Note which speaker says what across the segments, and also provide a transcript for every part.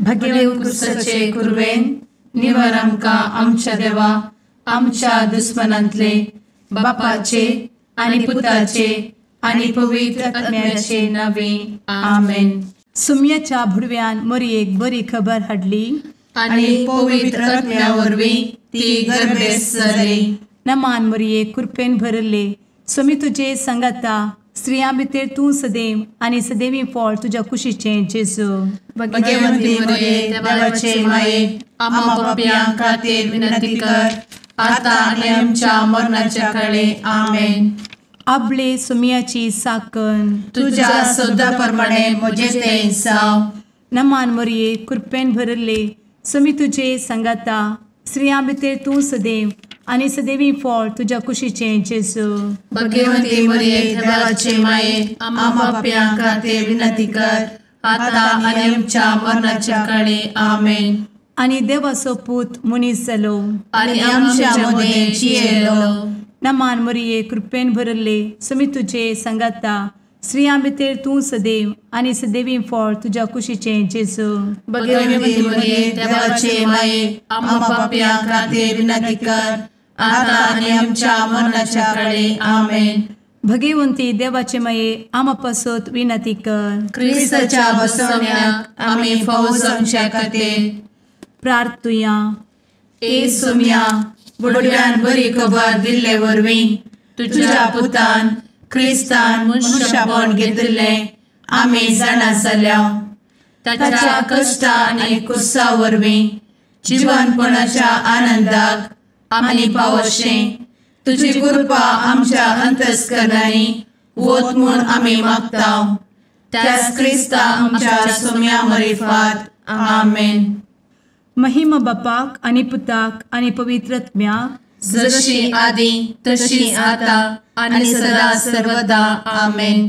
Speaker 1: भगेवन
Speaker 2: क्रुसाचे कुरवेन निवर आमकां आमच्या देवा आमच्या दुस्मनांतले बापाचे आनी पुताचे आनी पवित्र आत्म्याचे नावे आमेन.
Speaker 1: सुम्याच्या भुडव्यान मोरयेक बरी खबर हाडली
Speaker 2: आनी पवित्र आत्म्या वरवीं ती गर्भेस्त जाली.
Speaker 1: नमान मोरये, कृपेन भरले, स्वामी तुजे संगाता, स्त्रियां भितर तूं सदैव आनी सदैवी फळ तुज्या कुशीचें जेजू.
Speaker 2: भगवंती मोरये, देवाचे माये, आम्हा पापयां खातीर विनंती कर आता आनी आमच्या मरणाच्या काळे आमेन.
Speaker 1: आपले सुम्याची साकन
Speaker 2: तुज्या सदा प्रमाणे म्हजें तें जावं.
Speaker 1: नमान मोरये, कृपेन भरले, स्वामी तुजे संगाता, स्त्रियां भितर तूं सदैव आनी सदैवी फळ तुज्या कुशीचें जेजू.
Speaker 2: भगवंती मोरये, देवाचे माये, आम्हा पापयां खातीर विनंती कर आता आनी आमच्या मरणाच्या काळे आमेन.
Speaker 1: आनी देवाचो पूत मनीस जालो
Speaker 2: आनी आमच्या मदें जियेलो.
Speaker 1: नमान मोरये, कृपेन भरले, स्वामी तुजे संगाता, स्त्रियां भितर तूं सदैव आनी सदैवी फळ तुज्या कुशीचें जेजू.
Speaker 2: भगवंती मोरये, देवाचे माये, आम्हा पापयां खातीर विनंती कर आता आनी आमच्या मरणाच्या काळे आमेन.
Speaker 1: भगवंती देवाचे माये, आम्हा पासत विनंती कर.
Speaker 2: क्रिस्ताच्या बसवण्याक आमी फावो जावच्या खातीर
Speaker 1: प्रार्थुया.
Speaker 2: ए सुम्या, बुडव्यान बरी खबर दिल्ले वरवीं तुज्या पुतान क्रिस्तान मनुष्यपण घेतिल्लें आमी जाणा जाल्या. ताच्या कश्टा आनी कुर्सा वरवीं जिवनपणाच्या आनंदाक आमी पावशें तुजी कृपा आमच्या अंतस्करणांनी वत म्हूण आमी मागता. त्याच क्रिस्ता आमच्या सुम्या मरिफात आमेन.
Speaker 1: महिमा बापाक आनी पुताक आनी पवित्र आत्म्याक,
Speaker 2: जशी आदी तशी आता आनी सदा सर्वदा आमेन.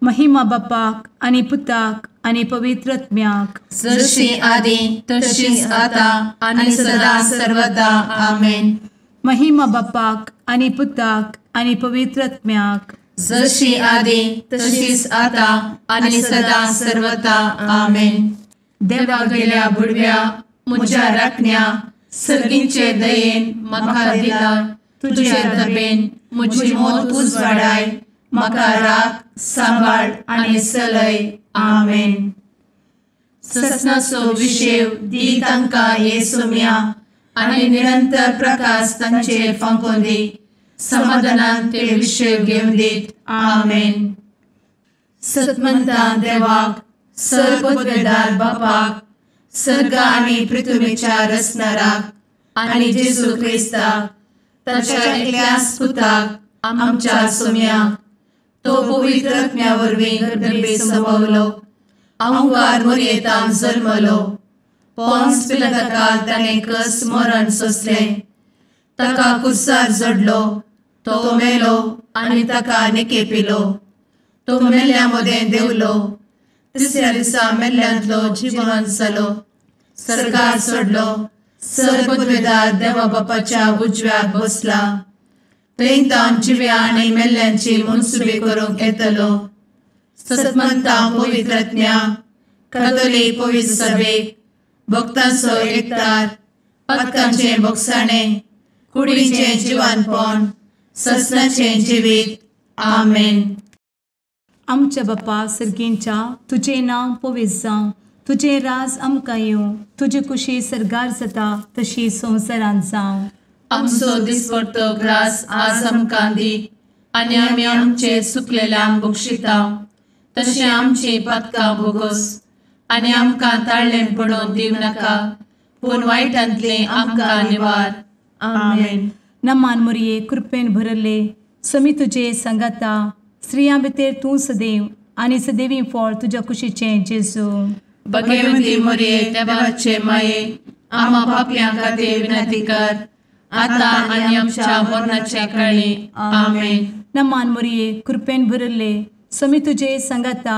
Speaker 1: महिमा बापाक आनी पुताक आनी पवित्र आत्म्याक,
Speaker 2: जशी आदी तशी आता आनी सदा सर्वदा आमेन.
Speaker 1: महिमा बापाक आनी पुताक आनी पवित्र आत्म्याक,
Speaker 2: जशी आदी तशीच आता आनी सदा सर्वदा आमेन. देवा गेल्या बुडव्या म्हज्या राखण्या सर्गींचे दयेन म्हाका दिला तुजे दबेन म्हजी मोत उजवाडाय म्हाका राख सांबाळ आनी सलय आमेन. ससनाचो विशेव दी तांकां हे सुम्या आनी निरंतर प्रकाश तांचेर फांकोवन दी समाधानान ते विशेव घेवन दीत आमेन. सतमंता देवाक सर्वपदवेदार बापाक सर्ग आनी पृथ्वीच्या रचणाराक आनी जेजू क्रिस्ताक ताच्या एकल्याच पुताक आमच्या सुम्याक तो पवित्र आत्म्या वरवीं गर्भे संभवलो अहंकार मोरयेतान जल्मलो पोन्स पिलाताकाल ताणें कस मरण सोंसलें ताका कुर्सार जडलो तो मेलो आनी ताका निकेपिलो तो मेल्ल्या मदें देंवलो तिसऱ्या दिसा मेल्ल्यांतलो जिवन जालो सर्गार सोडलो सर्वपदवेदार देवा बापाच्या उजव्याक बसला थंय तावन जिव्या आनी मेल्ल्यांची मनसुबी करूंक येतलो. सतमंता पवित्र आत्म्या कातोलीक पवित्र सभेक भक्तांचो एकतार पातकांचें भोगसाणें कुडीचें जिवानपण ससनाचें जिवीत आमेन.
Speaker 1: आमच्या बापा सर्गींच्या, तुजें नांव पवित्र जावं, तुजें राज आमकां येवं, तुजी कुशी सर्गार जाता तशी संवसारांत जावं.
Speaker 2: आमचो दिसपडतो ग्रास आज आमकां दी आनी आमी आमचे सुकलेल्यांक बक्षिता तशें आमची पातकां भोगोस आनी आमकां ताळ्ळें पडोवन दिवं नाका पूण वायटांतलें आमकां निवार आमेन.
Speaker 1: नमान मोरये, कृपेन भरले, स्वामी तुजे संगाता, स्त्रियां भितर तूं सदैव आनी सदैवी फळ तुज्या कुशीचें जेजू.
Speaker 2: भगवंती मोरये, देवाचे माये, आम्हा पापयां खातीर विनंती कर आता आनी आमच्या मरणाच्या काळी आमेन.
Speaker 1: नमान मोरये, कृपेन भरले, स्वामी तुजे संगाता,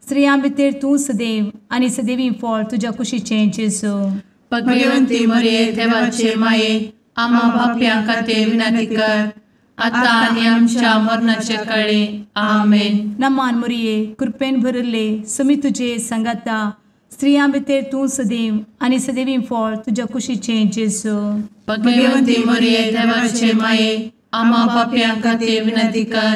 Speaker 1: स्त्रियां भितर तूं सदैव आनी सदैवी फळ तुज्या कुशीचें जेजू.
Speaker 2: भगवंती मोरये, देवाचे माये, आम्हा पापयां खातीर विनंती कर आता आनी आमच्या मरणाच्या काळी आमेन.
Speaker 1: नमान मोरये, कृपेन भरले, स्वामी तुजे संगाता, स्त्रियां भितर तूं सदैव आनी सदैवी फळ तुज्या कुशीचें जेजू।
Speaker 2: भगवंती मरिये देवाचे माये, आम्हा पाप्यां खातीर विनंती कर,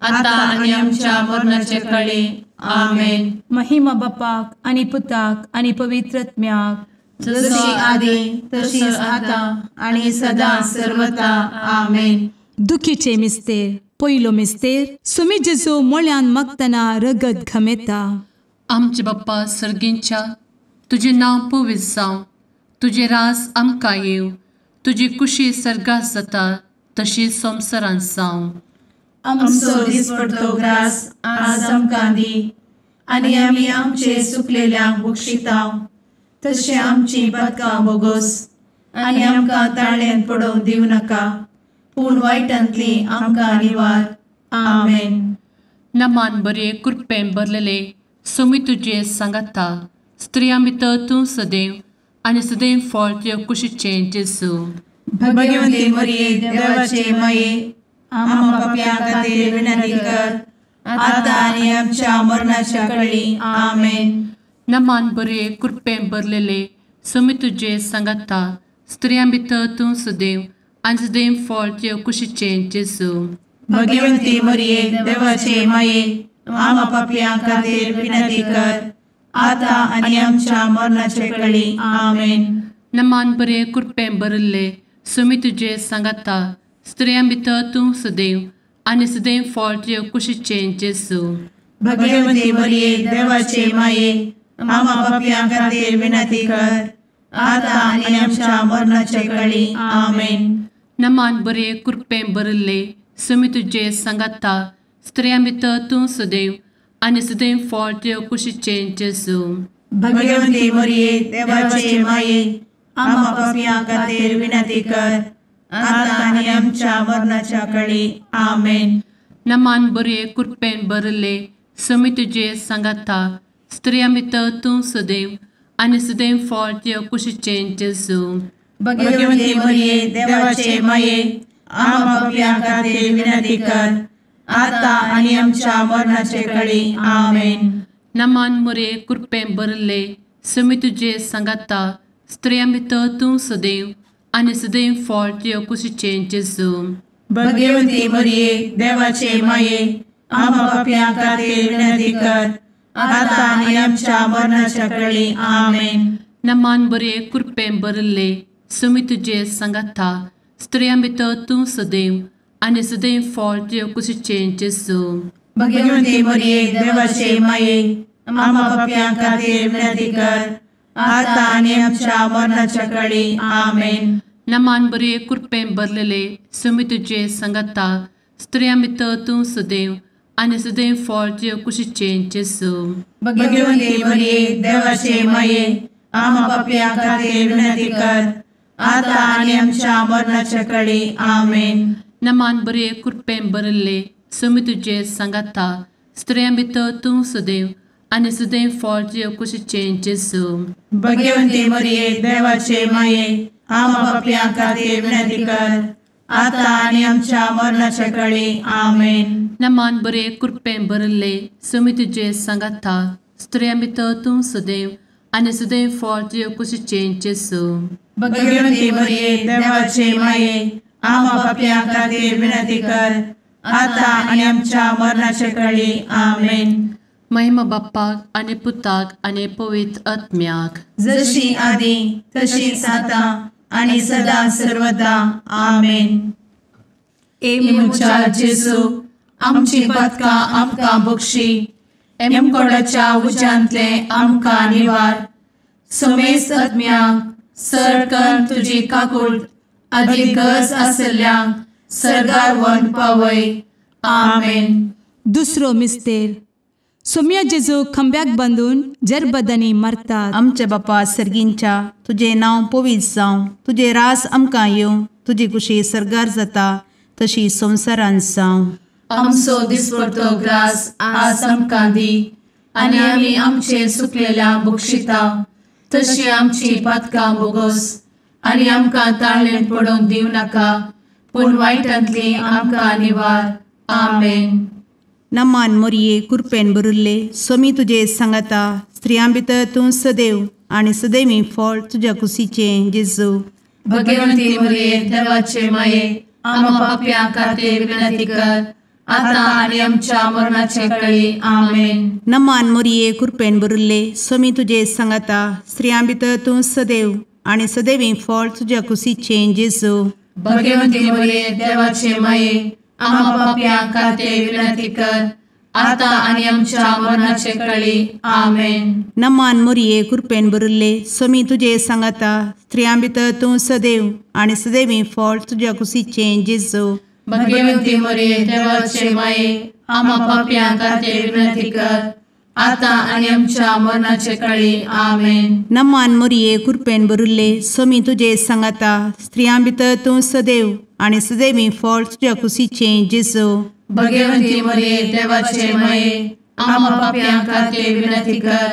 Speaker 2: आतां आनी आमच्या मरणाचे काळी। आमेन।
Speaker 1: महिमा बापाक आनी पुताक आनी पवित्र आत्म्याक,
Speaker 2: जशी आदी तशीच आतां आनी सदां सर्वता। आमेन।
Speaker 1: दुखीचे मिस्तेर। पयलो मिस्तेर, सुमी जेजू मोळ्यान मागतना रगत घमेता।
Speaker 2: आमचे बाप्पा सर्गींच्या, तुजें नांव पवित्र जावं, तुजें राज आमकां येवं, तुजी कुशी सर्गात जाता तशी संवसारांत जावं। आमचो दिसपडतो ग्रास आज आमकां दी, आनी आमी आमचे चुकलेल्यांक बक्षितांव, तशें आमची पातकां बोगोस, आनी आमकां ताळ्यांत पडोवंक दिवं नाका, पूण वायटांतली आमकां निवार। आमेन। नमान बरे कृपेन भरलेले, सोमी तुजे सांगाता, स्त्रियां भितर तूं सदैव आनी सदैव फळ तुज्या कुशीचें जेजू। भगवंती मरिये देवाचे माये, आम्हा पाप्यां खातीर विनंती कर, आतां आनी आमच्या मरणाच्या काळी। आमेन। नमान बरे कृपेन भरलेले, सोमी तुजे सांगाता, स्त्रियां भितर तूं सदैव आनी सदैव फळ तुज्या कुशीचें जेजू। भगवंती मरिये देवाचे माये, आम्हा पाप्यां खातीर विनंती कर, आतां आनी आमच्या मरणाचे काळी। आमेन। नमान बरे कृपेन भरिल्ले, सोमी तुजे सांगाता, स्त्रियां भितर तूं सदैव आनी सदैव फळ तुज्या कुशीचें जेजू। भगवंती मरिये देवाचे माये, आम्हा पाप्यां खातीर विनंती कर, आतां आनी आमच्या मरणाचे काळी। आमेन। नमान बरे कृपेन भरिल्ले, सोमी तुजे सांगाता, स्त्रियां भितर तूं सदैव आनी सदैव फळ तुज्या कुशीचें जेजू। भगवंती मरिये देवाचे माये, आम्हा पाप्यां खातीर विनंती कर, आतां आनी आमच्या मरणाच्या काळी। आमेन। नमान बरे कृपेन भरिल्ले, सोमी तुजे सांगाता, स्त्रियां भितर तूं सदैव आनी सदैव फळ तुज्या कुशीचें जेजू। भगवंती मरिये देवाचे माये, आम्हा पाप्यां खातीर विनंती कर, आतां आनी आमच्या मरणाचे काळी। आमेन। नमान मरिये कृपेन भरिल्ले, सोमी तुजे सांगाता, स्त्रियां भितर तूं सदैव आनी सदैव फळ तुज्या कुशीचें जेजू। भगवंती मरिये देवाचे माये, आम्हा पाप्यां खातीर विनंती कर, आतां आनी आमच्या मरणाच्या काळी। आमेन। नमान बरे कृपेन भरिल्ले, सोमी तुजे सांगाता, स्त्रियां भितर तूं सदैव आनी सदैव फळ तुज्या कुशीचें जेजू। भगवंती मरिये देवाचे माये, आम्हा पाप्यां खातीर विनंती कर, आतां आनी आमच्या मरणाच्या काळी। आमेन। नमान बरे कृपेन भरलेले, सोमी तुजे सांगाता, स्त्रियां भितर तूं सदैव आनी सदैव फळ तुज्या कुशीचें जेजू। भगवंती मरिये देवाचे माये, आम्हा पाप्यां खातीर विनंती कर, आतां आनी आमच्या मरणाच्या काळी। आमेन। नमान बरे कृपेन भरिल्ले, सोमी तुजे सांगाता, स्त्रियां भितर तूं सदैव आनी सदैव फळ तुज्या कुशीचें जेजू। भगवंती मरिये देवाचे माये, आम्हा पाप्यां खातीर विनंती कर, आतां आनी आमच्या मरणाच्या काळी। आमेन। नमान बरे कृपेन भरिल्ले, सोमी तुजे सांगाता, स्त्रियां भितर तूं सदैव आनी सदैव फळ तुज्या कुशीचें जेजू। भगवंती मरिये देवाचे माये, आम्हा पाप्यां खातीर विनंती कर, आतां आनी आमच्या मरणाच्या काळी। आमेन। महिमा बाप्पाक आनी पुताक आनी पवित्र आत्म्याक, जशी आदी तशीच आतां आनी सदां सर्वदा। आमेन। ए म्हज्या जेजू, आमची पातकां आमकां बक्षी, एमकोडाच्या उज्यांतले आमकां निवार, समेस्त आत्म्यांक सर कर तुजी काकूट आदी गरज आसल्ल्यांक सर्गार व्हरून पावय। आमेन।
Speaker 1: दुसरो मिस्तेर, सोम्या जेजू खंब्याक बांदून जरबदांनी मारतात।
Speaker 3: आमच्या बापा सर्गींच्या, तुजें नांव पवित्र जावं, तुजें राज आमकां येवं, तुजी कुशी सर्गार जाता तशी संवसारांत जावं।
Speaker 2: आमचो दिसपडतो ग्रास आज आमकां दी, आनी आमी आमचे चुकलेल्यांक बक्षिता, तशी आमची पातकां बोगोस, आनी आमकां ताळ्ळेंत पडोवंक दिवं नाका, पूण वायटांतली आमकां निवार। आमेन।
Speaker 3: नमान मोरये कृपेन भरिल्ले, स्वामी तुजे सांगाता, स्त्रियां भितर तूं सदैव आनी सदैवी फळ तुज्या कुशीचें जेजू।
Speaker 2: भगवंती मरिये देवाचे माये आम्हा पाप्यां खातीर विनंती कर आता आनी आमच्या मरणाचे वेळी। आमेन।
Speaker 3: नमान मोरये कृपेन भरिल्ले स्वामी तुजे सांगाता, स्त्रियां भितर तूं सदैव आनी सदैवी फळ तुज्या कुशीचें जेजू।
Speaker 2: भगवंती मरिये देवाचे माये आम्हा पाप्यां खातीर विनंती कर आता आनी आमच्या मरणाचे वेळी। आमेन।
Speaker 3: नमान मोरये कृपेन भरिल्ले स्वामी तुजे सांगाता, स्त्रियां भितर तूं सदैव आनी सदैवी फळ तुज्या कुशीचें जेजू।
Speaker 2: भगवंती मरिये देवाचे माये आम्हा पाप्यां खातीर विनंती कर आता आनी आमच्या मरणाचे वेळी। आमेन।
Speaker 3: नमान मोरये कृपेन भरिल्ले स्वामी तुजे सांगाता, स्त्रियां भितर तूं सदैव आनी सदैवी फळ तुज्या कुशीचें जेजू।
Speaker 2: भगवंती मरिये देवाचे माये आम्हा पाप्यां खातीर विनंती कर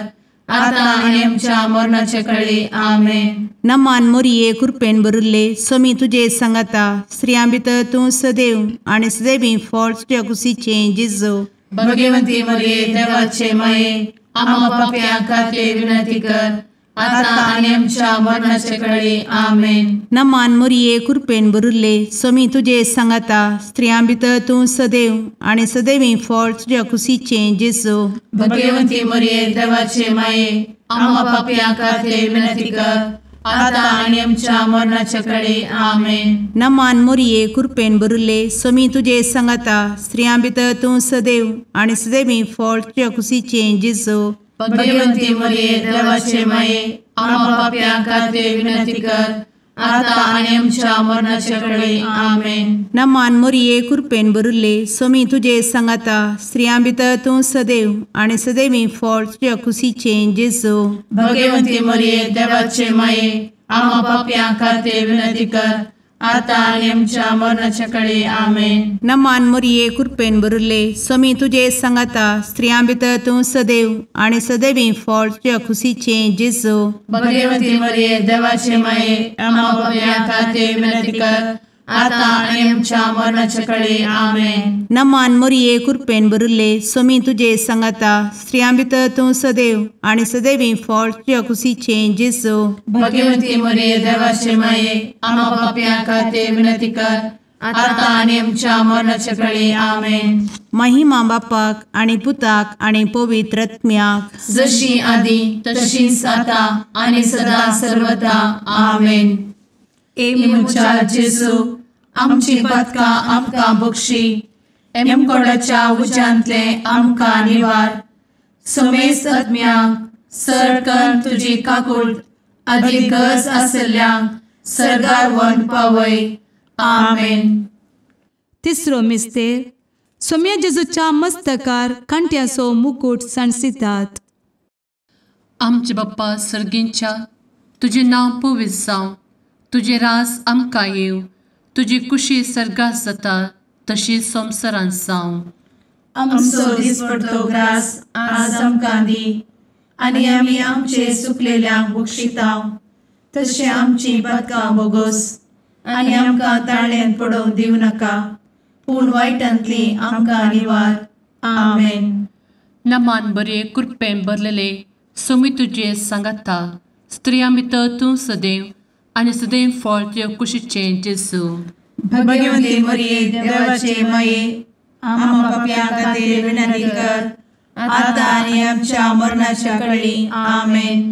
Speaker 2: आता आनी आमच्या मरणाचे वेळी। आमेन।
Speaker 3: नमान मोरये कृपेन भरिल्ले स्वामी तुजे सांगाता, स्त्रियां भितर तूं सदैव आनी सदैवी फळ तुज्या कुशीचें जेजू।
Speaker 2: भगवंती मरिये देवाचे माये आम्हा पाप्यां खातीर विनंती कर आता आनी आमच्या मरणाचे वेळी। आमेन।
Speaker 3: नमान मोरये कृपेन भरिल्ले स्वामी तुजे सांगाता, स्त्रियां भितर तूं सदैव आनी सदैवी फळ तुज्या कुशीचें जेजू।
Speaker 2: भगवंती मरिये देवाचे माये आम्हा पाप्यां खातीर विनंती कर आता आनी आमच्या मरणाचे वेळी। आमेन।
Speaker 3: नमान मोरये कृपेन भरिल्ले स्वामी तुजे सांगाता, स्त्रियां भितर तूं सदैव आनी सदैवी फळ तुज्या कुशीचें जेजू।
Speaker 2: भगवंती मरिये देवाचे माये आम्हा पाप्यां खातीर विनंती कर आता आनी आमच्या मरणाचे वेळी। आमेन।
Speaker 3: नमान मोरये कृपेन भरिल्ले स्वामी तुजे सांगाता, स्त्रियां भितर तूं सदैव आनी सदैवी फळ तुज्या कुशीचें जेजू।
Speaker 2: भगवंती मरिये देवाचे माये आम्हा पाप्यां खातीर विनंती कर आता आनी आमच्या मरणाचे वेळी। आमेन।
Speaker 3: नमान मोरये कृपेन भरिल्ले स्वामी तुजे सांगाता, स्त्रियां भितर तूं सदैव आनी सदैवी फळ तुज्या कुशीचें जेजू।
Speaker 2: भगवंती मरिये देवाचे माये आम्हा पाप्यां खातीर विनंती कर आता आनी आमच्या मरणाचे वेळी। आमेन।
Speaker 3: नमान मोरये कृपेन भरिल्ले स्वामी तुजे सांगाता, स्त्रियां भितर तूं सदैव आनी सदैवी फळ तुज्या कुशीचें जेजू।
Speaker 2: भगवंती मरिये देवाचे माये आम्हा पाप्यां खातीर विनंती कर आता आनी आमच्या मरणाचे वेळी। आमेन।
Speaker 3: महिमा बापाक आनी पुताक आनी पवित्र आत्म्याक,
Speaker 2: जशी आदी तशीच आता आनी सदा सर्वदा। आमेन। ए म्हज्या जेजू आमची पातकां आमकां बक्षी, एमकोडाच्या उज्यांतले आमकां निवार, समेस्त आत्म्यांक सरकन तुजी काकूट आदी गरज आशिल्ल्यांक सर्गार व्हरून पावय। आमेन।
Speaker 1: तिसरो मिस्तेर सोम्या जेजूच्या मस्तकार कांट्याचो मुकूट सांडसितात।
Speaker 2: आमचे बाप्पा सर्गींच्या, तुजें नांव पवित्र जावं, तुजें राज आमकां येवं, तुजी कुशी सर्गात जाता तशी संवसारांत जावं।
Speaker 4: आमचो दिसपडतो ग्रास आज आमकां दी आनी आमी आमचे चुकलेल्यांक बक्षिता तशें आमची पातकां बोगोस आनी आमकां ताळ्यांत पडोवंक दिवं नाका, पूण वायटांतली आमकां निवार। आमेन।
Speaker 2: नमान बरे कृपेन भरलेले स्वामी तुजे सांगाता, स्त्रियां भितर तूं सदैव आनी सदैव फळ तुज्या कुशीचें जेजू।
Speaker 4: भगवंती मरिये देवाचे माये आम्हा पाप्यां खातीर विनंती कर आता आनी आमच्या मरणाच्या वेळी। आमेन।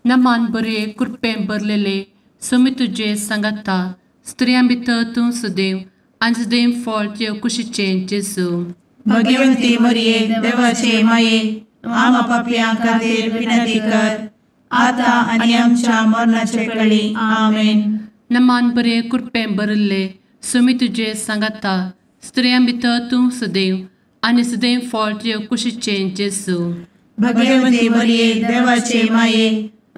Speaker 2: नमान बरे कृपेन भरलेले स्वामी तुजे सांगाता, स्त्रियां भितर तूं सदैव आनी सदैव फळ तुज्या कुशीचें जेजू।
Speaker 4: भगवंती मरिये देवाचे माये आम्हा पाप्यां खातीर विनंती कर आता आनी आमच्या मरणाचे वेळी। आमेन।
Speaker 2: नमान बरे कृपेन भरिल्ले स्वामी तुजे सांगाता, स्त्रियां भितर तूं सदैव आनी सदैव फळ तुज्या कुशीचें जेजू।
Speaker 4: भगवंती मरिये देवाचे माये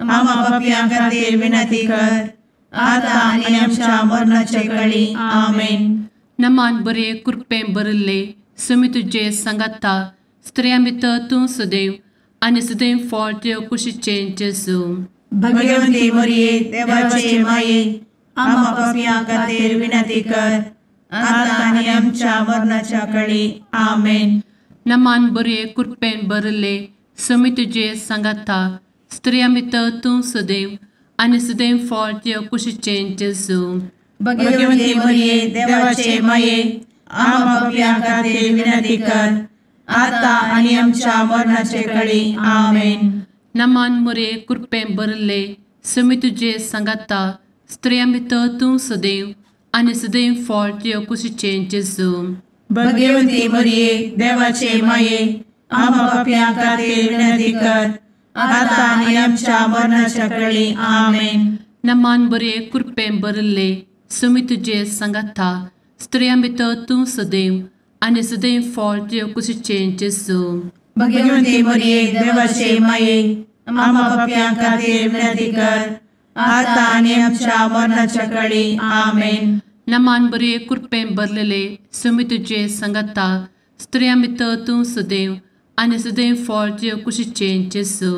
Speaker 4: आम्हा पाप्यां खातीर विनंती कर आता आनी आमच्या मरणाचे वेळी। आमेन।
Speaker 2: नमान बरे कृपेन भरिल्ले स्वामी तुजे सांगाता, स्त्रियां भितर तूं सदैव आनी सदैव फळ तुज्या कुशीचें जेजू।
Speaker 4: भगवंती मरिये देवाचे माये आम्हा पाप्यां खातीर विनंती कर आता आनी आमच्या मरणाच्या वेळी। आमेन।
Speaker 2: नमान बरे कृपेन भरिल्ले समी तुजे सांगाता स्त्रियां भितर तूं सदैव आनी सदैव फळ तुज्या कुशीचें जेजू.
Speaker 4: भगवती मरिये देवाचे माये आम्हा पाप्यां खातीर विनंती कर आता आनी आमच्या मरणाचे कळी. आमेन.
Speaker 2: नमान मोरये कृपेन भरिल्ले समी तुजे सांगाता स्त्रियां भितर तूं सदैव आनी सदैव फळ तुज्या कुशीचें जेजू.
Speaker 4: भगवती मरिये देवाचे माये आम्हा पाप्यां खातीर विनंती कर आता आनी आमच्या मरणाच्या कळी. आमेन.
Speaker 2: नमान बरे कृपेन भरिल्ले समी तुजे सांगाता स्त्रियां भितर तूं सदैव आनी सदैव फळ तुज्या कुशीचें जेजू.
Speaker 4: भगवती मरिये देवाचे माये आम्हा पाप्यां खातीर विनंती कर आता आनी आमच्या मरणाच्या कळी. आमेन.
Speaker 2: नमान बरे कृपेन भरलेले समी तुजे सांगाता स्त्रियां भितर तूं सदैव आनी सदैव फळ तुज्या कुशीचें जेजू.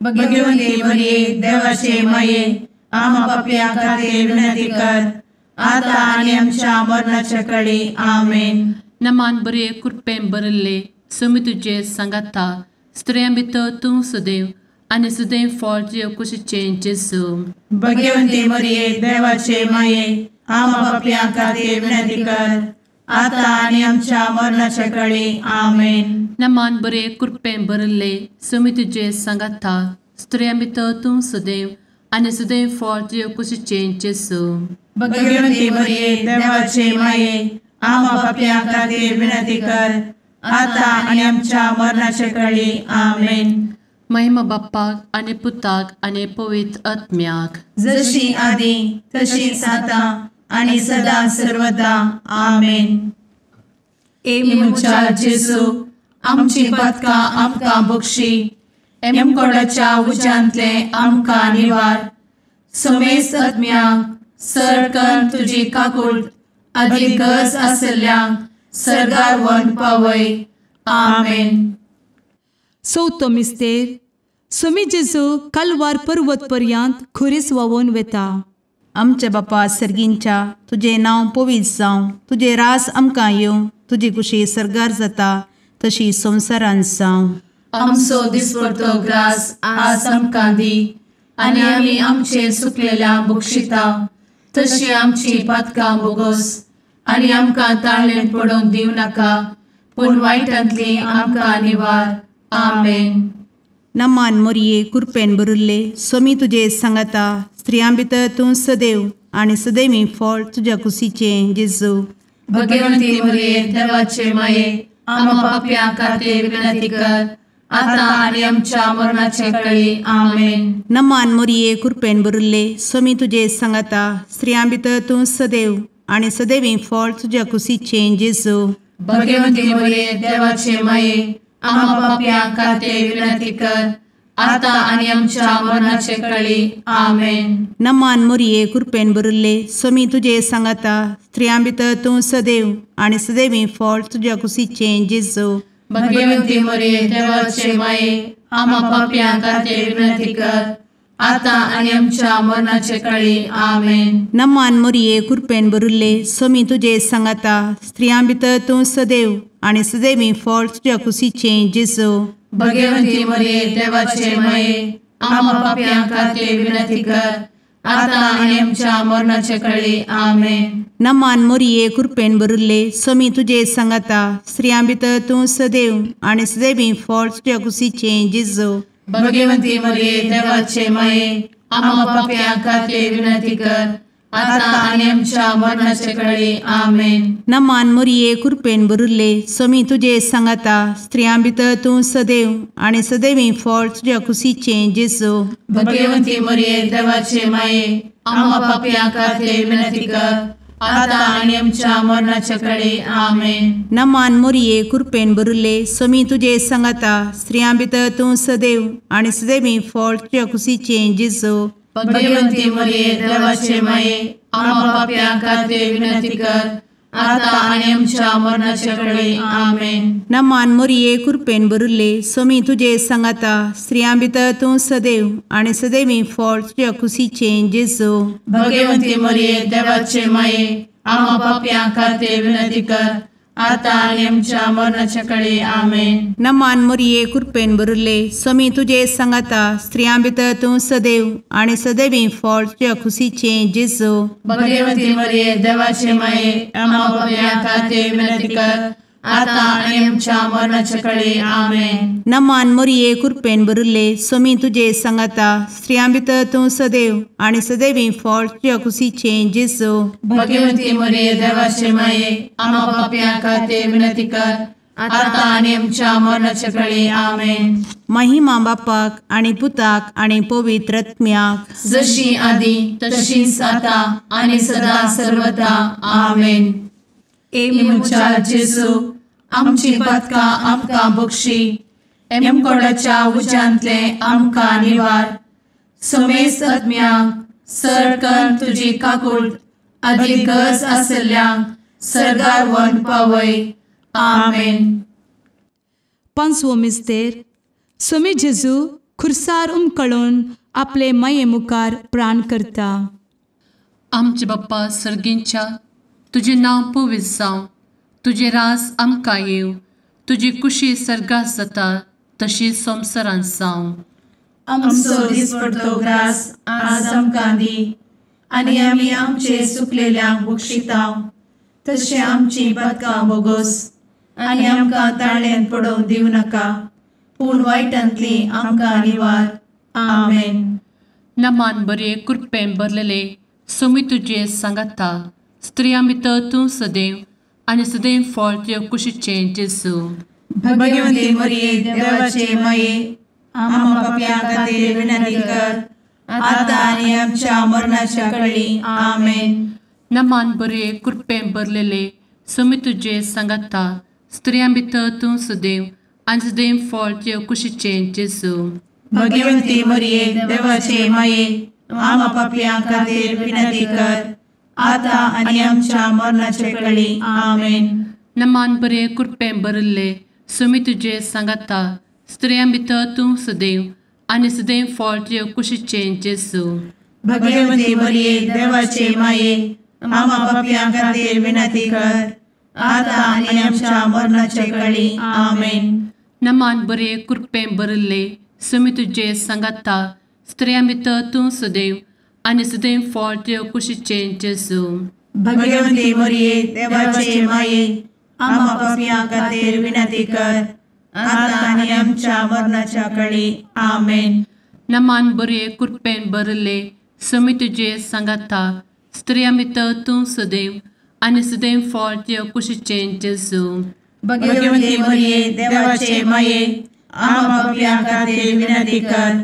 Speaker 4: भगवती मरिये देवाचे माये आम्हा पाप्यां खातीर विनंती कर आता आनी आमच्या मरणाच्या कळी. आमेन.
Speaker 2: नमान बरे कृपेन भरिल्ले समी तुजे सांगाता स्त्रियां भितर तूं सदैव आनी सदैव फळ तुज्या कुशीचें जेजू.
Speaker 4: भगवती मरिये देवाचे माये आम्हा पाप्यां खातीर विनंती कर आता आनी आमच्या मरणाच्या कळी. आमेन.
Speaker 2: नमान बरे कृपेन भरिल्ले समी तुजे सांगाता स्त्रियां भितर तूं सदैव आनी सदैव फळ तुज्या कुशीचें जेजू.
Speaker 4: भगवती मरिये देवाचे माये आम्हा पाप्यां खातीर विनंती कर आता आनी आमच्या मरणाच्या कळी. आमेन.
Speaker 2: महिमा बाप्पाक आनी पुताक आनी पवित्र आत्म्याक,
Speaker 4: जशी आदी तशीच आता आनी सदा सर्वदा. आमेन.
Speaker 1: ए
Speaker 4: म्हज्या जेजू आमची पातकां आमकां बक्षी, एमकोडाच्या उज्यांतले आमकां निवार, समेस्त आत्म्यांक सरकन तुजी काकूट आदी गरज आशिल्ल्यांक सर्गार व्हरून पावय. आमेन.
Speaker 1: चवथो मिस्तेर समी जेजू कालवार पर्वत पर्यंत खुरीस व्हांवून वेता.
Speaker 3: आमच्या बापा सर्गींच्या तुजें नांव पवित्र जावं, तुजें राज आमकां येवं, तुजी कुशी सर्गार जाता तशी संवसारांत जावं.
Speaker 2: आमचो दिसपडतो ग्रास आज आमकां दी आनी आमी आमचे सुकलेल्या बक्षिता तशी आमची पातकां बोगोस आनी आमकां ताळेन पडोवंक दिवं नाका पूण वायटांतली आमकां निवार. आमेन.
Speaker 3: नमान मोरये कृपेन भरिल्ले सोमी तुजे सांगाता स्त्रियां भितर तूं सदैव आनी सदैवी फळ तुज्या कुशीचें जेजू.
Speaker 2: भगवंती मोरये देवाचे माये आम्हा पाप्यां खातीर विनंती कर आता आनी आमच्या मरणाचे कळी. आमेन.
Speaker 3: नमान मोरये कृपेन भरिल्ले सोमी तुजे सांगाता स्त्रियां भितर तूं सदैव आनी सदैवी फळ तुज्या कुशीचें जेजू.
Speaker 2: भगवंती मोरये देवाचे माये आम्हा पाप्यां खातीर विनंती कर आता आनी आमच्या मरणाचे कळी. आमेन.
Speaker 3: नमान मोरये कृपेन भरिल्ले सोमी तुजे सांगाता स्त्रियां भितर तूं सदैव आनी सदैवी फळ तुज्या कुशीचें जेजू.
Speaker 2: भगवंती मोरये देवाचे माये आम्हा पाप्यां खातीर विनंती कर आता आनी आमच्या मरणाचे कळी. आमेन.
Speaker 3: नमान मोरये कृपेन भरिल्ले सोमी तुजे सांगाता स्त्रियां भितर तूं सदैव आनी सदैवी फळ तुज्या कुशीचें जेजू.
Speaker 2: भगवंती मोरये देवाचे माये आम्हा पाप्यां खातीर विनंती कर आता आनी आमच्या मरणाचे कळी. आमेन.
Speaker 3: नमान मोरये कृपेन भरिल्ले सोमी तुजे सांगाता स्त्रियां भितर तूं सदैव आनी सदैवी फळ तुज्या कुशीचें जेजू.
Speaker 2: भगवंती मोरये देवाचे माये आम्हा पाप्यां खातीर विनंती कर आता आनी आमच्या मरणाचे कळी. आमेन.
Speaker 3: नमान मोरये कृपेन भरिल्ले सोमी तुजे सांगाता स्त्रियां भितर तूं सदैव आनी सदैवी फळ तुज्या कुशीचें जेजू.
Speaker 2: भगवंती मोरये देवाचे माये आम्हा पाप्यां खातीर विनंती कर आता आनी आमच्या मरणाचे कळी. आमेन.
Speaker 3: नमान मोरये कृपेन भरिल्ले सोमी तुजे सांगाता स्त्रियां भितर तूं सदैव आनी सदैवी फळ तुज्या कुशीचें जेजू.
Speaker 2: भगवंती मोरये देवाचे माये आम्हा पाप्यां खातीर विनंती कर आता आनी आमच्या मरणाचे कळी. आमेन.
Speaker 3: नमान मोरये कृपेन भरिल्ले सोमी तुजे सांगाता स्त्रियां भितर तूं सदैव आनी सदैवी फळ तुज्या कुशीचें जेजू.
Speaker 2: भगवंती मोरये देवाचे माये आम्हा पाप्यां खातीर विनंती कर आतां आनी आमच्या मरणाच्या कळे आमेन.
Speaker 3: नमान मोरये कृपेन भरिल्ले स्वामी तुजे सांगाता स्त्रियां भितर तूं सदैव आनी सदैवी फळ तुज्या खुशीचें जेजू.
Speaker 2: भगवती मरिये देवाचे माये आम्हा पाप्यां खातीर विनंती कर आतां आनी आमच्या मरणाच्या कळे आमेन.
Speaker 3: नमान मोरये कृपेन भरिल्ले स्वामी तुजे सांगाता स्त्रियां भितर तूं सदैव आनी सदैवी फळ तुज्या खुशीचें जेजू.
Speaker 2: भगवती मरिये देवाचे माये आम्हा पाप्यां खातीर विनंती कर आतां आनी आमच्या मरणाच्या कळे आमेन.
Speaker 3: महिमा बापाक आनी पुताक आनी पवित्र आत्म्याक
Speaker 2: जशी आदी तशीच आतां आनी सदा सर्वदा आमेन. ए म्हज्या जेजू आमची पातकां आमकां बक्षी एमकोडाच्या उज्यांतले आमकां निवार समेस्त आत्म्यांक सरकन तुजी काकूट आदी गरज आसल्ल्यांक सर्गार व्हरून पावय आमेन.
Speaker 1: पांचवो मिस्तेर स्वामी जेजू खुर्सार उमकळून आपले माये मुखार प्राण करता.
Speaker 2: आमचे बाप्पा सर्गींच्या तुजें नांव पवित्र जावं, तुजें राज आमकां येवं, तुजी कुशी सर्गात जाता तशी संवसारांत जावं. आमचो दिसपडतो ग्रास आज आमकां दी आनी आमी आमचे सुकलेल्यांक बक्षितांव तशें आमची पातकां बोगोस आनी आमकां ताळ्यांत पडोवंक दिवं नाका पूण वायटांतली आमकां निवार आमेन. नमान बरे कृपेन भरलेले स्वामी तुजे सांगाता स्त्रियां भितर तूं सदैव आनी सदैव फळ तुज्या कुशीचें जेजू. भगवती मरिये देवाचे माये आम्हा पाप्यां खातीर विनंती कर आतां आनी आमच्या मरणाच्या कळी आमेन. नमान बरे कृपेन भरलेले स्वामी तुजे सांगाता स्त्रियां भितर तूं सदैव आनी सदैव फळ तुज्या कुशीचें जेजू. भगवती मरिये देवाचे माये आम्हा पाप्यां खातीर विनंती कर आतां आनी आमच्या मरणाचे कळी आमेन. नमान बरे कृपेन भरिल्ले स्वामी तुजे सांगाता स्त्रियां भितर तूं सदैव आनी सदैव फळ तुज्या कुशीचें जेजू. भगवती मरिये देवाचे माये आम्हा पाप्यां खातीर विनंती कर आतां आनी आमच्या मरणाचे कळी आमेन. नमान बरे कृपेन भरिल्ले स्वामी तुजे सांगाता स्त्रियां भितर तूं सदैव आनी सदैव फळ तुज्या कुशीचें जेजू. भगवती मरिये देवाचे माये आम्हा पाप्यां खातीर विनंती कर आतां आनी आमच्या मरणाच्या कळी आमेन. नमान बरे कृपेन भरिल्ले स्वामी तुजे सांगाता स्त्रियां भितर तूं सदैव आनी सदैव फळ तुज्या कुशीचें जेजू. भगवती मरिये देवाचे माये आम्हा पाप्यां खातीर विनंती कर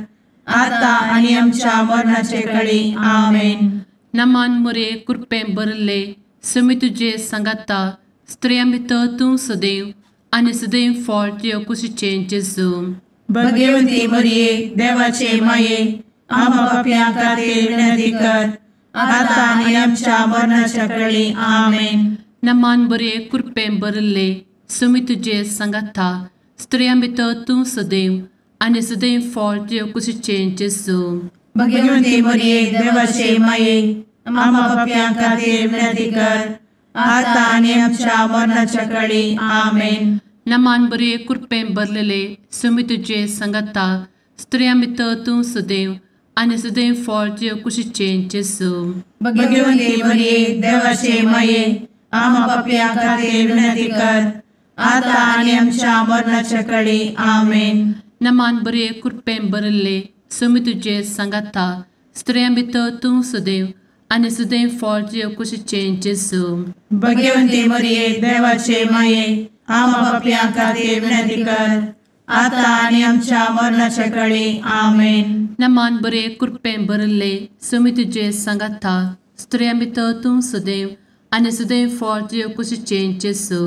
Speaker 2: आतां आनी आमच्या मरणाचे कळी आमेन. नमान मरिये कृपेन भरिल्ले स्वामी तुजे सांगाता स्त्रियां भितर तूं सदैव आनी सदैव फळ तुज्या कुशीचें जेजू. भगवती मरिये देवाचे माये आम्हा पाप्यां खातीर विनंती कर आतां आनी आमच्या मरणाच्या कळी आमेन. नमान बरे कृपेन भरिल्ले स्वामी तुजे सांगाता स्त्रियां भितर तूं सदैव आनी सदैव फळ तुज्या कुशीचें जेजू. भगवती मरिये देवाचे माये आम्हा पाप्यां खातीर विनंती कर आतां आनी आमच्या मरणाच्या कळी आमेन. नमान बरे कृपेन भरलेले स्वामी तुजे सांगाता स्त्रियां भितर तूं सदैव आनी सदैव फळ तुज्या कुशीचें जेजू. भगवती मरिये देवाचे माये आम्हा पाप्यां खातीर विनंती कर आतां आनी आमच्या मरणाच्या कळी आमेन. नमान बरे कृपेन भरिल्ले स्वामी तुजे सांगाता स्त्रियां भितर तूं सदैव आनी सदैव फळ तुज्या कुशीचें जेजू. भगवती मरिये देवाचे माये आम्हा पाप्यां खातीर विनंती कर आतां आनी आमच्या मरणाच्या कळी आमेन. नमान बरे कृपेन भरिल्ले स्वामी तुजे सांगाता स्त्रियां भितर तूं सदैव आनी सदैव फळ तुज्या कुशीचें जेजू.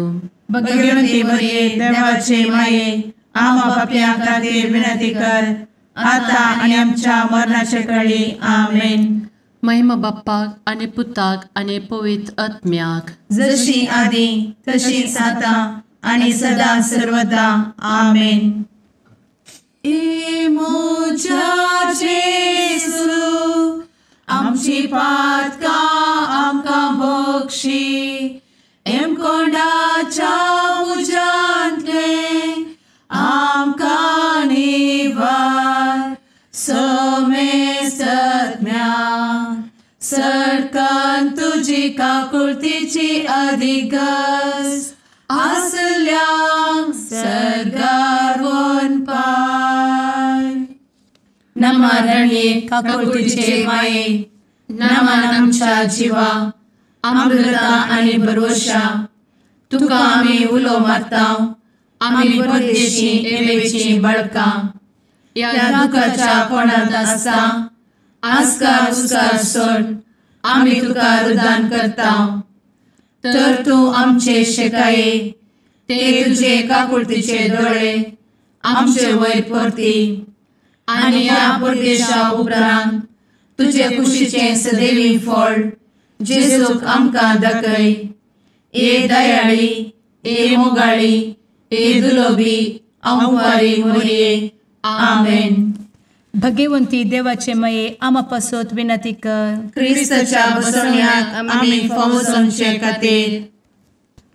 Speaker 2: भगवती मरिये देवाचे माये आम्हा पाप्यां खातीर विनंती कर आतां आनी आमच्या मरणाच्या कळी आमेन. महिमा बाप्पाक आनी पुताक आनी पवित्र आत्म्याक जशी आदी तशीच आतां आनी सदा सर्वदा आमेन. ए म्हज्या जेजू आमची पातकां आमकां बक्षी एमकोंडाच्या तुजी काकुळतीची अधिगस आसल्यांक सर्गार वनपाय. नमा रणये काकुळतीचे माये, नमन आमच्या जिवा, अमृता आनी भरवशा, तुका आमी उलो मारता, आमी परदेशी एवेची बळकां, ह्या दुखाच्या कोणांत आसता आस्कार उस्कार सोड आमी तुका रुदान करता. तर तूं आमचे शेकाये ते तुजे काकुळतीचे दोळे आमचे वयर परती आनी ह्या परदेशा उपरांत तुजे कुशीचें सदैवी फळ जेजूक आमकां दाखय. ए दयाळी, ए मोगाळी, ए दुलोबी अंवारी मोरये. आमेन.
Speaker 1: भगवंती देवाचे मये आमा पासत विनंती कर.
Speaker 4: क्रिस्ताच्या बसवण्याक आमी फावो जावचे खातीर.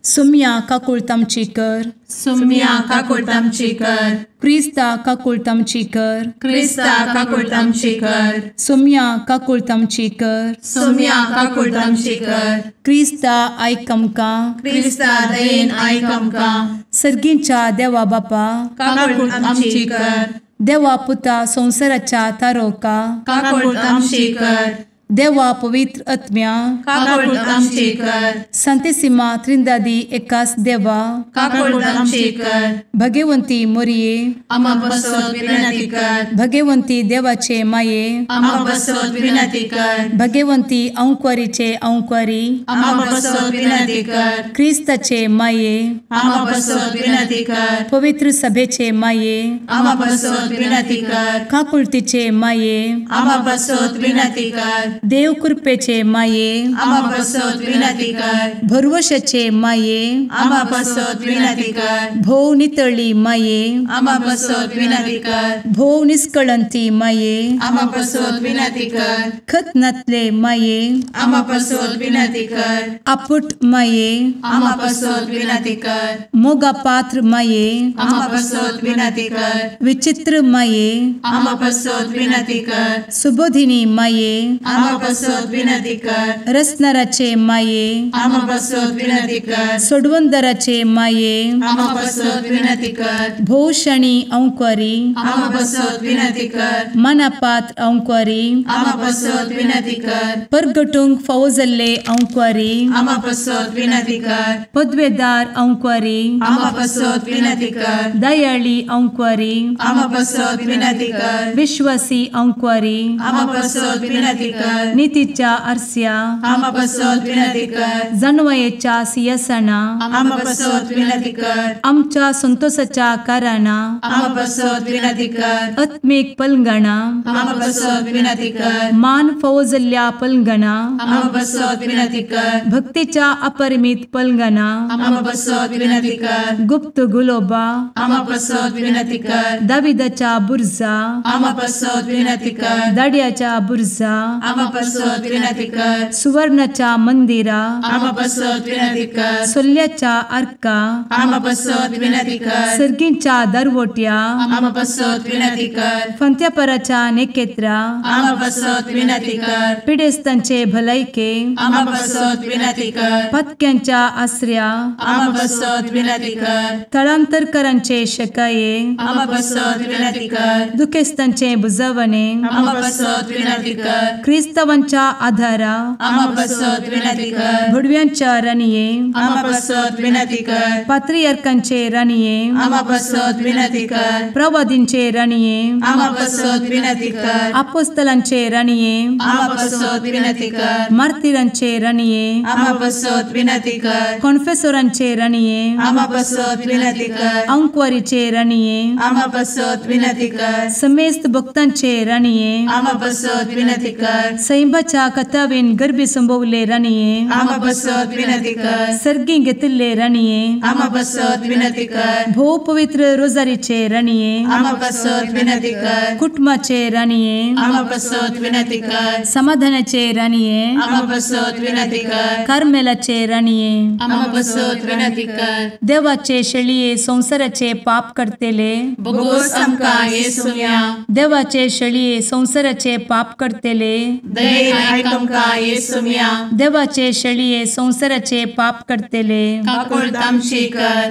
Speaker 1: सुम्या काकुळतामची कर.
Speaker 4: सुम्या काकुळतामची कर.
Speaker 1: क्रिस्ता काकुळतामची कर.
Speaker 4: क्रिस्ता काकुळतामची कर.
Speaker 1: सुम्या काकुळतामची कर.
Speaker 4: सुम्या काकुळतामची कर.
Speaker 1: क्रिस्ता आयक आमकां.
Speaker 4: क्रिस्ता दयेन आयक आमकां.
Speaker 1: सर्गींच्या देवा बापा
Speaker 4: काकुळतामची कर.
Speaker 1: देवा पुता संवसाराच्या तारोका
Speaker 4: काकुळतामची कर.
Speaker 1: देवा पवित्र आत्म्या
Speaker 4: काकुळतामची कर.
Speaker 1: संतेसिमा त्रिंदादी एकास देवा
Speaker 4: काकुळतामची कर.
Speaker 1: भगवंती मोरये
Speaker 4: आमा पासत विनंती कर.
Speaker 1: भगवंती देवाचे माये
Speaker 4: आमा पासत विनंती कर.
Speaker 1: भगवंती अंकुरीचे अंकुरी
Speaker 4: आमा पासत विनंती कर.
Speaker 1: क्रिस्ताचे माये
Speaker 4: आमा पासत विनंती कर.
Speaker 1: पवित्र सभेचे माये
Speaker 4: आमा पासत विनंती कर.
Speaker 1: काकुळतीचे माये
Speaker 4: आमा पासत विनंती कर.
Speaker 1: देव कृपेचे माये
Speaker 4: आमा पासत विनंती कर.
Speaker 1: भरवशाचे माये
Speaker 4: आमा पासत विनंती कर.
Speaker 1: भोव नितळी माये
Speaker 4: आमा पासत विनंती कर.
Speaker 1: भोव निष्कळंती माये
Speaker 4: आमा पासत विनंती कर.
Speaker 1: खतनातले माये
Speaker 4: आमा पासत विनंती कर.
Speaker 1: आपुट माये
Speaker 4: आमा पासत विनंती कर.
Speaker 1: मोगा पात्र माये
Speaker 4: आमा पासत विनंती कर.
Speaker 1: विचित्र माये
Speaker 4: आमा पासत विनंती कर.
Speaker 1: सुबोधिनी माये
Speaker 4: आमा पासत विनंती कर.
Speaker 1: रसनाराचे माये
Speaker 4: आमा पासत विनंती कर.
Speaker 1: सोडवंदराचे माये
Speaker 4: आमा पासत विनंती कर.
Speaker 1: भोवशणी अंकुरी
Speaker 4: आमा पासत विनंती कर.
Speaker 1: मनापात्र अंकुरी
Speaker 4: आमा पासत विनंती कर.
Speaker 1: परगटूंक फावो जाल्ले अंकुरी
Speaker 4: आमा पासत विनंती कर.
Speaker 1: पदवेदार अंकुरी
Speaker 4: आमा पासत विनंती कर.
Speaker 1: दयाळी अंकुरी
Speaker 4: आमा पासत विनंती कर.
Speaker 1: विश्वासी अंकुरी
Speaker 4: आमा पासत विनंती कर.
Speaker 1: नितीच्या आरस्या
Speaker 4: आमा पासत विनंती कर.
Speaker 1: जानवयेच्या सिंहासना
Speaker 4: आमा पासत विनंती कर.
Speaker 1: आमच्या संतोषाच्या कारणा
Speaker 4: आमा पासत विनंती कर.
Speaker 1: आत्मीक पलंगणा
Speaker 4: आमा पासत विनंती कर.
Speaker 1: मान फावो जाल्ल्या पलंगणा
Speaker 4: आमा पासत विनंती कर.
Speaker 1: भक्तीच्या अपरिमित पलंगणा
Speaker 4: आमा पासत विनंती कर.
Speaker 1: गुप्त गुलोबा
Speaker 4: आमा पासत विनंती कर.
Speaker 1: दाविदाच्या बुर्जा
Speaker 4: आमा पासत विनंती कर.
Speaker 1: दाड्याच्या बुर्जा
Speaker 4: आमा पासत विनंती कर.
Speaker 1: सुवर्णाच्या मंदिरा
Speaker 4: आमा पासत विनंती कर.
Speaker 1: सोल्ल्याच्या आर्का
Speaker 4: आमा पासत विनंती कर.
Speaker 1: सर्गींच्या दरवट्या
Speaker 4: आमा पासत विनंती कर.
Speaker 1: फंत्यापराच्या नेकेत्रा
Speaker 4: आमा पासत विनंती कर.
Speaker 1: पिडेस्तांचे भलायके
Speaker 4: आमा पासत विनंती कर.
Speaker 1: पत्क्यांच्या आसऱ्या
Speaker 4: आमा पासत विनंती कर.
Speaker 1: थळांतरकरांचे शकाये
Speaker 4: आमा पासत विनंती कर.
Speaker 1: दुखेस्तांचे बुजवणे
Speaker 4: आमा पासत विनंती कर.
Speaker 1: क्रिस्तावांच्या आधारा
Speaker 4: आमा पासत विनंती कर.
Speaker 1: भडव्यांच्या राणये
Speaker 4: आमा पासत विनंती कर.
Speaker 1: पात्रियार्कांचे राणये
Speaker 4: आमा पासत विनंती कर.
Speaker 1: प्रवादींचे राणये
Speaker 4: आमा पासत विनंती कर.
Speaker 1: आपोस्तलांचे राणये
Speaker 4: आमा पासत विनंती कर.
Speaker 1: मार्तिरांचे राणये
Speaker 4: आमा पासत विनंती कर.
Speaker 1: कॉन्फेसोरांचे राणये
Speaker 4: आमा पासत विनंती कर.
Speaker 1: अंकुवारीचे राणये
Speaker 4: आमा पासत विनंती कर.
Speaker 1: समेस्त भक्तांचे राणये
Speaker 4: आमा पासत विनंती कर.
Speaker 1: सैंबाच्या कथावेन गर्भी संभवले राणये
Speaker 4: आमा पासत विनंती कर.
Speaker 1: सर्गी घेतिल्ले राणये
Speaker 4: आमा पासत विनंती कर.
Speaker 1: भोव पवित्र रोजारीचे राणये
Speaker 4: आमा पासत विनंती कर.
Speaker 1: कुटुंबाचे राणये
Speaker 4: आमा पासत विनंती कर.
Speaker 1: समाधानाचे राणये
Speaker 4: आमा पासत विनंती कर.
Speaker 1: कार्मेलाचे राणये
Speaker 4: आमा पासत विनंती कर.
Speaker 1: देवाचे शेळये संवसाराचे पाप करतेले
Speaker 4: बोगोस आमकां येसुम्या
Speaker 1: देवाचे शेळये संवसाराचे पाप करतेले
Speaker 2: दयेन आयक आमकां येसुम्या।
Speaker 1: देवाचे शेळये संवसाराचे पाप करतले
Speaker 2: काकूळत आमची कर।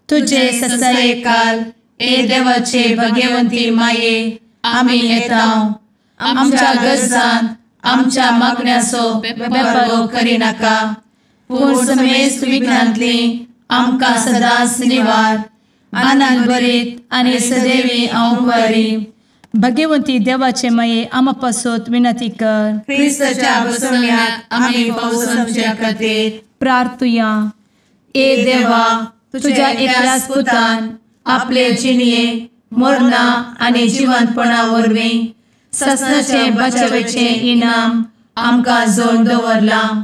Speaker 1: तुजे
Speaker 2: ससायेकाल ए देवाचे भगवंती माये आमी येता आमच्या गरजांत आमच्या मागण्याचो बेपर्वो करिनाका पूण समेस्त विघ्नांतली आमकां सदांच निवार।
Speaker 1: आनंद भरीत आनी सदैवी हांव भगवंती देवाचे माये आमा पासत विनंती कर।
Speaker 2: क्रिस्ताच्या बसवण्याक आमी फावो समच्या खातीर
Speaker 1: प्रार्थुया। ए देवा तुझ्या एकल्याच पुतान आपले जिणये मरणा आनी जिवंतपणा वरवीं ससनाचे बचावेचे इनाम आमकां जोडून दवरलां।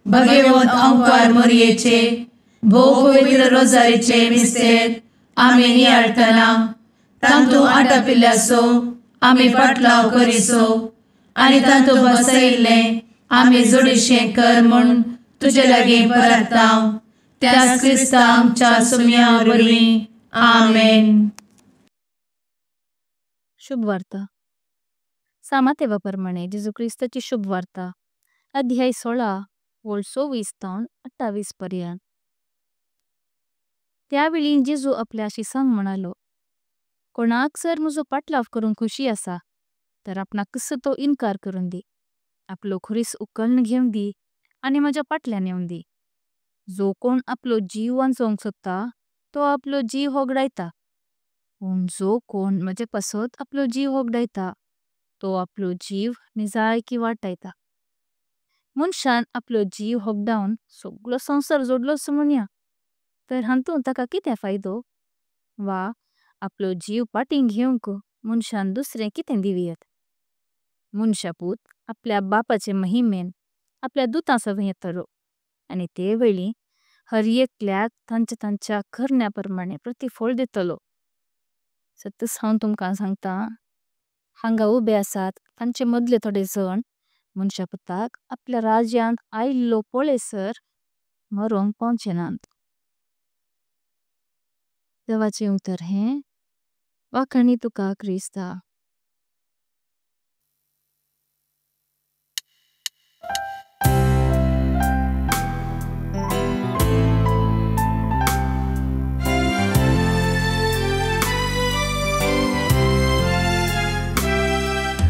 Speaker 1: भगवंत ओंकार मोरयेचे भोव पवित्र रोजारीचे मिस्तेर आमी नियाळटना तांतू आटापिल्ल्याचो आमी पाटलाव करिसो आनी तांतू बसयिल्लें आमी जोडीशें कर म्हूण तुजे लागीं परता त्याच क्रिस्ता आमच्या सुम्या वरवीं आमेन।
Speaker 5: शुभ वार्ता। सामातेवा प्रमाणे जेजू क्रिस्ताची शुभ वार्ता अध्याय 16 वळ 24 तावन 28 पर्यंत। त्यावेळी जेजू आपल्या शिसांक म्हणालो, कोणाक सर म्हजो पाटलाव करूंक खुशी आसा तर आपणाक कसो तो इनकार करून दी, आपलो खुरीस उकलून घेवन दी आनी म्हज्या पाटल्यान येवन दी। जो कोण आपलो जीव वांचोवंक सोदता तो आपलो जीव होगडायता, पूण जो कोण म्हजे पासत आपलो जीव होगडायता तो आपलो जीव निजायकी वाटायता। मनशान आपलो जीव होगडावन सगळो संसार जोडलो म्हणया तर हांतून ताका कितें फायदो, वा आपलो जीव पाटीं घेवंक मनशान दुसरें कितें दिवयेत। मनशापूत आपल्या बापाचे महिमेन आपल्या दुतां सवें येतलो आनी ते वेळी हर एकल्याक तांच्या तांच्या करण्या प्रमाणे प्रतिफळ दितलो। सतच हांव तुमकां सांगता, हांगा उबे आसात तांचे मदले थोडे जण मनशापुताक आपल्या राज्यांत आयिल्लो पळयसर मरोंक पावचे नात। देवाचें उतर हें वाखाणी तुका क्रिस्ता।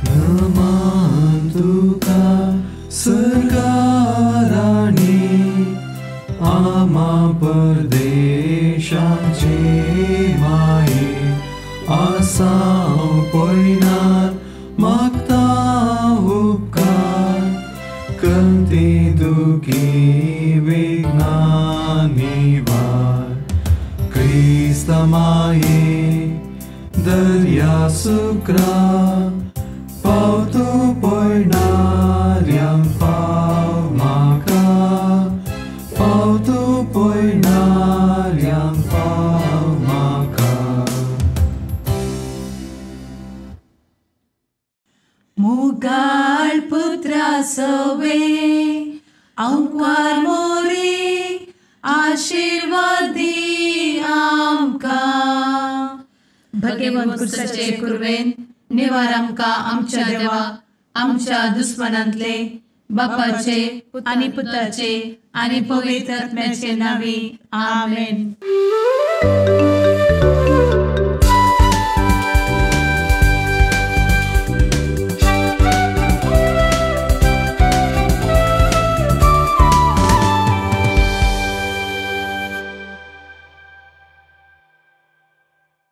Speaker 6: नमन तुका सरकाराणी आमा परदेशाचे माये आसाव पयनार मागता उपकार कंती दुखी विघ्ना निवार। क्रिस्ता माये दर्या सुक्रा पावतो पयणाऱ्यांक पाव म्हाका, पावतो पयणाऱ्यांक पाव म्हाका।
Speaker 4: मुगाळ पुत्रा सवे अंकार मोरी आशीर्वादी आमकां।
Speaker 2: भगवंत क्रिस्ताचे कुर्वेन निवार आमकां आमच्या देवा आमच्या दुस्मनांतले बापाचे
Speaker 1: आनी पुताचे
Speaker 2: आनी पवित्र आत्म्याचे नांवी आमेन।